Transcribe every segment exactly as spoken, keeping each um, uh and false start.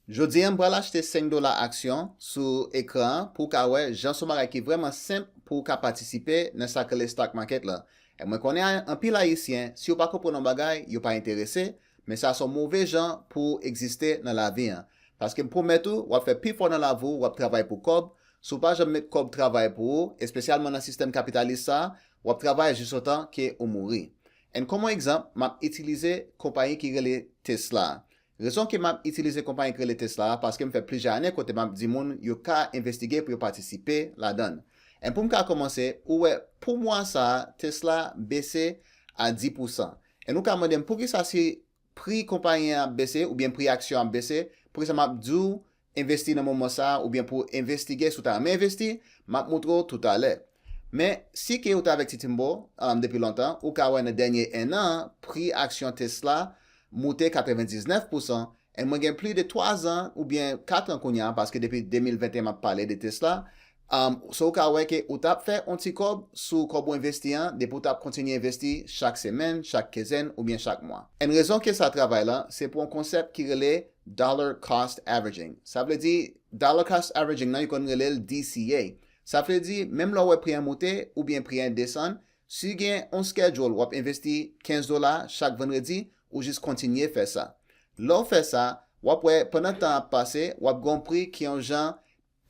Jodi a, m pral achte senk dola aksyon sou ekran an pou w ka wè jan se yon bagay ki vrèman senp pou w ka patisipe nan sa k rele stock market la. E mwen konnen a- anpil Ayisyen, si yo pa konprann yon bagay, yo pa enterese, men sa se yon move jan pou w egziste nan lavi an. Paske m pwomèt ou, w ap fè pi fò nan lavi w, w ap travay pou kòb. Si w pa janm met kòb travay pou ou, espesyalman nan sistèm kapitalis sa a, w ap travay jistotan ke ou mouri. And kòm yon egzanp, m ap itilize konpayi ki rele Tesla a. Rezon ke m ap itilize konpayi ki rele Tesla a, paske m fè plizyè ane kote m ap di moun yo ka envestige pou yo patisipe ladan l. And pou m ka kòmanse, ou wè, pou mwa sa a, Tesla bese a dis pousan. And ou ka mande m poukisa si pri konpayi an ap bese oubyen pri aksyon an ap bese, poukisa m ap di w envesti nan moman sa a oubyen pou w envestige si w ta renmen envesti, m ap montre w toutalè. Men, si ke ou te avèk Titimbo um, depi lontan, ou ka wè nan dènye en an, pri aksyon Tesla moute katrevendiznèf pousan, e mwen gen plis de twa zan oubyen kat an kounye a, paske depi de mil venteyen m ap pale de Tesla. Um, so ou ka wè ke ou t ap fè yon ti kòb sou kòb ou envesti an, depi ou t ap kontinye envesti chak semèn, chak kenzèn oubyen chak mwa. And rezon ke sa travay la, se pou yon konsèp ki rele dollar cost averaging. Sa vle di, dollar cost averaging nan, yo konn rele l D C A. Sa vle di, menm lè w wè pri an moute oubyen pri an desann, si gen yon schedule w ap envesti kenz dola chak vandredi, ou jis kontinye fè sa. Lè w fè sa, w ap wè pandan tan ap pase, w ap gen yon pri ki yon jan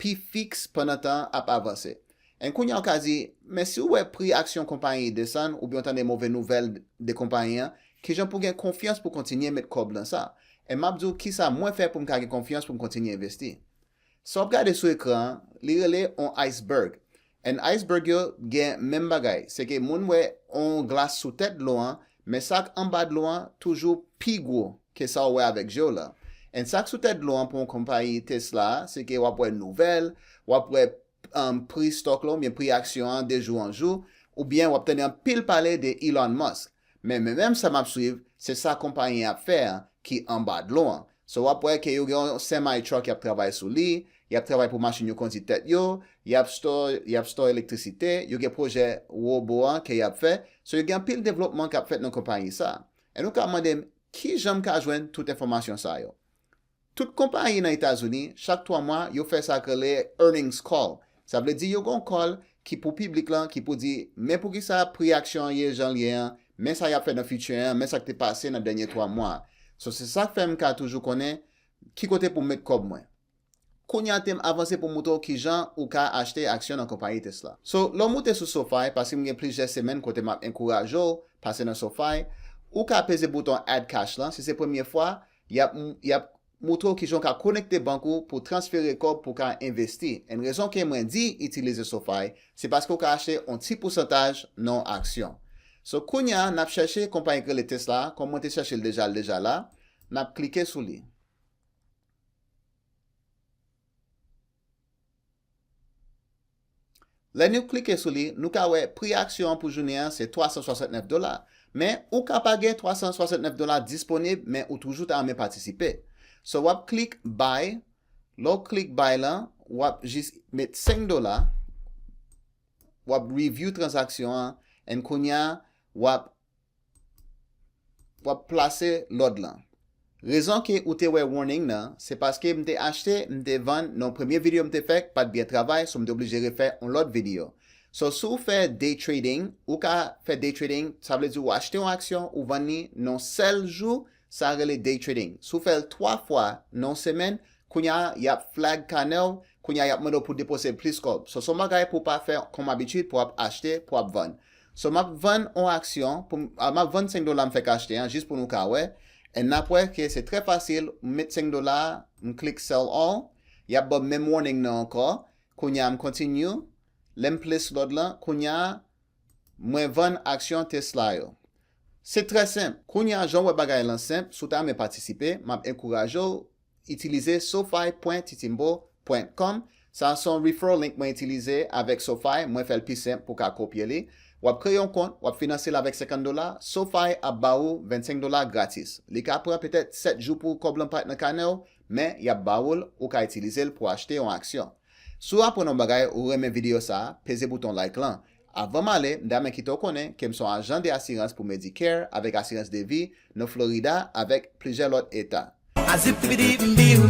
pi fiks pandan tan ap avanse. And kounye a w ka di, men si w wè pri aksyon konpayi desann oubyen w tande move nouvèl de konpayi an, kijan pou w gen konfyans pou w kontinye met kòb nan sa? And m ap di w kisa mwen fè pou m ka gen konfyans pou m kontinye envesti. Sa w ap gade sou ekran an, li rele yon iceberg. And iceberg yo gen menm bagay. Se ke moun wè yon glas sou tèt dlo an, men sa k anba dlo an toujou pi gwo ke sa w wè avèk je w la. And sa k sou tèt dlo an pou yon konpayi Tesla a, se ke w ap wè nouvèl, w ap wè um, pri stòk la oubyen pri aksyon an de jou an jou, oubyen w ap tande anpil pale de Elon Musk. Men, men menm sa m ap swiv, se sa konpayi an ap fè an ki anba dlo an. So w ap wè ke yo gen yon semi truck y ap travay sou li, y ap travay pou machin yo kondi tèt yo, y ap store, y ap store elektrisite, yo gen pwojè wobo an ke y ap fè. So yo gen anpil devlopman k ap fèt nan konpayi sa. E nou ka mande m, kijan m ka jwenn tout enfòmasyon sa yo? Tout konpayi nan Etazini, chak twa mwa, yo fè sa k rele earnings call. Sa vle di yo gen yon call ki pou piblik lan, ki pou di, men poukisa pri aksyon an ye jan l ye an, men sa y ap fè nan future an, men sa k te pase nan dènye twa mwa. So, se sa k fè m ka toujou konnen ki kote pou m met kòb mwen. Kounye a, te m avanse pou m montre w kijan ou ka achte aksyon nan konpayi Tesla. So, lè w moute sou SoFi, paske m gen plizyè semèn kote m ap enkouraje w pase nan SoFi, ou ka peze bouton Add Cash lan. Si se premye fwa, y ap, y ap montre w kijan w ka konekte bank ou pou transfere kòb pou w ka envesti. And rezon ke mwen di itilize SoFi, se paske w ka achte yon ti pousantaj nan yon aksyon. So, kounye a, n ap chèche konpayi k rele Tesla, kòm mwen te chèche l deja, l deja la, n ap klike sou li. Lè nou klike sou li, nou ka wè pri aksyon an pou jounen an se twa san swasannnèf dola. Men, ou ka pa gen twa san swasannnèf dola disponib, men ou toujou ta renmen patisipe. So, w ap klik buy. Lè w klik buy lan, w ap jis met senk dola. W ap review tranzaksyon an, and kounye a, w ap w ap plase lòd lan. Rezon ke ou te wè warning nan, se paske m te achte, m te vann, nan premye videyo m te fè, k pa t byen travay, so m te oblije refè yon lòt videyo. So, si w fè day trading, ou ka fè day trading, sa vle di w achte yon aksyon, ou vann li nan yon sèl jou, sa rele day trading. Si w fè l twa fwa nan yon semèn, kounye a, y ap flag kanè w, kounye a, y ap mande w pou depoze plis kòb. So, se yon bagay pou w pa fè kòm abitid, pou w ap achte, pou w ap vann. So, m ap vann yon aksyon, pou m, ah, m ap vann senk dola m fèk achte an, jis pou nou ka wè. And n ap wè ke se trè fasil, m met senk dola, m klik sell all, y ap ban m menm warning nan ankò. Kounye a, m continue, lè m place lòd lan, kounye a, mwen vann aksyon Tesla yo. Se trè senp. Kounye a, jan w wè bagay lan senp, si w ta renmen patisipe, m ap enkouraje w itilize sofi pwen titimbo pwen kòm. Sa se yon referral link mwen itilize avèk SoFi, mwen fè l pi senp pou w ka kopye li. W ap kreye yon kont, w ap finanse l avèk senkant dola, SoFi ap ba ou vennsenk dola gratis. Li ka pran petèt sèt jou pou kòb lan parèt nan kanè w, men y ap ba ou l, ou ka itilize l pou achte yon aksyon. Si w aprann yon bagay ou renmen videyo sa a, peze bouton like lan. Avan m ale, m ta renmen kite w konnen ke m se yon ajan de asirans pou Medicare avèk asirans de vi nan Florida avèk plizyè lòt eta. Aziptibidi mbiu,